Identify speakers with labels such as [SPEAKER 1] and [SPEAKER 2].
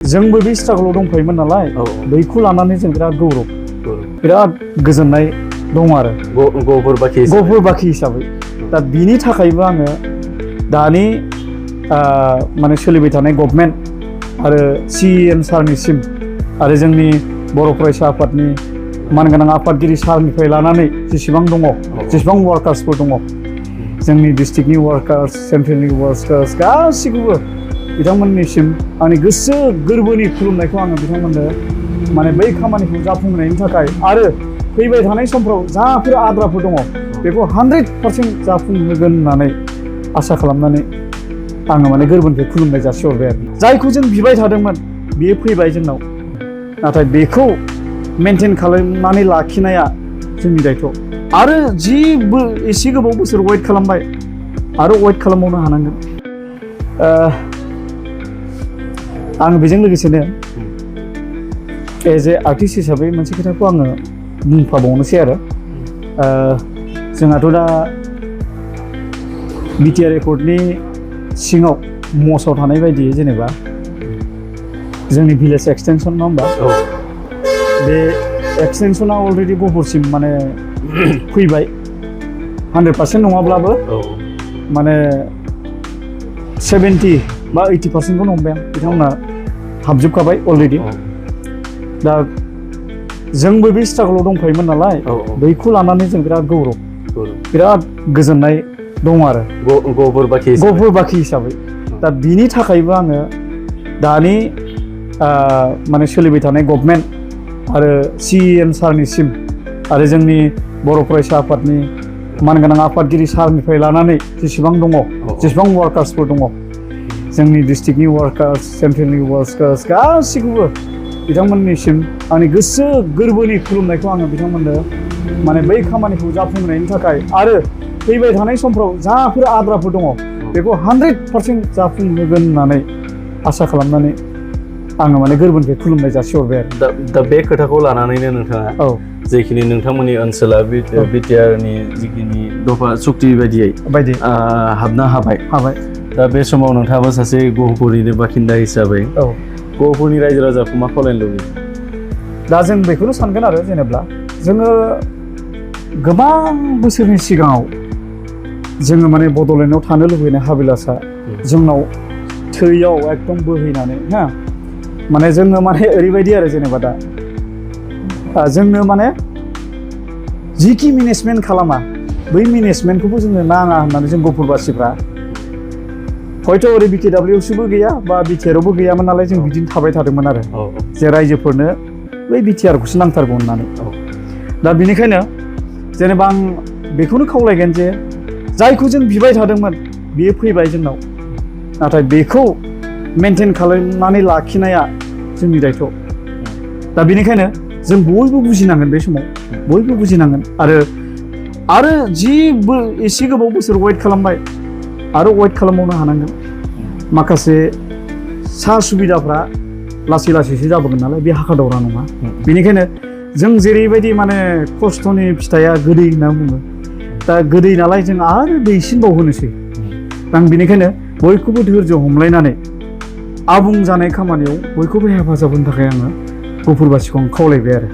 [SPEAKER 1] जोंबो बे स्ट्रागलाव दंफायोमोन नालाय बैखौ लानानै जों बिराद गौरब बिराद गोजोननाय दं आरो गफुर बाखि हिसाबै दा बिनि थाखायबो आङो दानि माने सोलिबाय थानाय गभर्नमेन्ट आरो सिएम सारनिसिम आरो जोंनि बर' फरायसा आफादनि मानगोनां आफादगिरि सारनिफ्राय लानानै जेसेबां दङ जेसेबां वार्कार्सफोर दङ जोंनि डिस्ट्रिक्टनि वार्कार्स सेन्ट्रेलनि वार्कार्स गासिखौबो बिथांमोननिसिम आंनि गोसो गोरबोनि खुलुमनायखौ आङो बिथांमोननो माने बै खामानिखौ जाफुंहोनायनि थाखाय आरो फैबाय थानाय समफ्राव जाफोर आद्राफोर दङ बेखौ 100% जाफुंहोगोन होननानै आसा खालामनानै आङो माने गोरबोनिफ्राय खुलुमनाय जासिहरबाय आरो जायखौ जों बिबाय थादोंमोन बेयो फैबाय जोंनाव नाथाय बेखौ मेनटेन खालामनानै लाखिनाया जोंनि दायथ' आरो जि एसे गोबाव बोसोर वेट खालामबाय आरो वेट खालामबावनो हानांगोन आं बेजों लोगोसेनो एज ए आर्टिस्ट हिसाबै मोनसे खोथाखौ आङो बुंफाबावनोसै आरो जोंहाथ' दा बिटिआर रेकर्डनि सिङाव मसाव थानाय बायदि जेनेबा जोंनि भिलेज एक्सटेनसन नङा होमबा बे एक्सटेनसना अलरेडि गफुरसिम माने फैबाय 100% नङाब्लाबो माने 70 बा 80% खौनो हमबाय आं बिथांमोना हाबजोबखाबाय अलरेडि दा जोंबो बे स्ट्रागलाव दंफायोमोन नालाय बैखौ लानानै जों बिराद गौरब बिराद गोजोननाय दं आरो गफुर बाखि हिसाबै दा बिनि थाखायबो आङो दानि माने सोलिबाय थानाय गभर्नमेन्ट आरो सिएम सारनिसिम आरो जोंनि बर' फरायसा आफादनि मानगोनां आफादगिरि सारनिफ्राय लानानै जेसेबां दङ जेसेबां वार्कार्सफोर दङ जोंनि डिस्ट्रिक्टनि वार्कार्स सेन्ट्रेलनि वार्कार्स गासिखौबो बिथांमोननिसिम आंनि गोसो गोरबोनि खुलुमनायखौ आङो बिथांमोननो माने बै खामानिखौ जाफुंहोनायनि थाखाय आरो फैबाय थानाय समफ्राव जाफोर आद्राफोर दङ बेखौ 100% जाफुंहोगोन होननानै आसा खालामनानै आङो माने गोरबोनिफ्राय खुलुमनाय जासिहरबाय आरो
[SPEAKER 2] दा बे खोथाखौ लानानैनो नोंथाङा जेखिनि नोंथांमोननि ओनसोला बिटिआरनि जिखिनि दफा सुक्ति बायदियै हाबनो हाबाय दा बे समाव नोंथाङाबो सासे गहपुरनिनो बाखिन्दा हिसाबै गहपुरनि रायजो राजाखौ मा खावलायनो लुबैयो
[SPEAKER 1] दा जों बेखौनो सानगोन आरो जेनेबा जोङो गोबां बोसोरनि सिगाङाव जोङो माने बड'लेण्डआव थानो लुबैनाय हाबिलासा जोंनाव थैयाव एकदम बोहैनानै माने जोङो माने ओरैबायदि आरो जेनेबा दा जोंनो माने जिखि मेनेजमेन्ट खालामा बै मेनेजमेन्टखौबो जोंनो नाङा होननानै जों गफुरबासिफ्रा हयथ' ओरै बिटिडाब्लिउसिबो गैया बा बिटिआरआवबो गैयामोन नालाय जों बिदिनो थाबाय थादोंमोन आरो जे रायजोफोरनो बै बिटिआरखौसो नांथारगौ होननानै दा बेनिखायनो जेनेबा आं बेखौनो खावलायगोन जे जायखौ जों बिबाय थादोंमोन बेयो फैबाय जोंनाव नाथाय बेखौ मेनटेन खालामनानै लाखिनाया जोंनि दायथ' दा बेनिखायनो जों बयबो बुजिनांगोन बे समाव बयबो बुजिनांगोन आरो जि एसे गोबाव बोसोर वेट खालामबाय आरो वेट खालामबावनो हानांगोन माखासे सा सुबिदाफ्रा लासै लासैसो जाबोगोन नालाय बे हाखा दावरा नङा बेनिखायनो जों जेरैबायदि माने खस्थ'नि फिथाइया गोदै होनना बुङो दा गोदै नालाय जों आरो दैसिन बावहोनोसै आं बेनिखायनो बयखौबो धैर्य हमलायनानै आबुं जानाय खामानियाव बयखौबो हेफाजाब होनो थाखाय आङो गफुरबासिखौ आं खावलायबाय आरो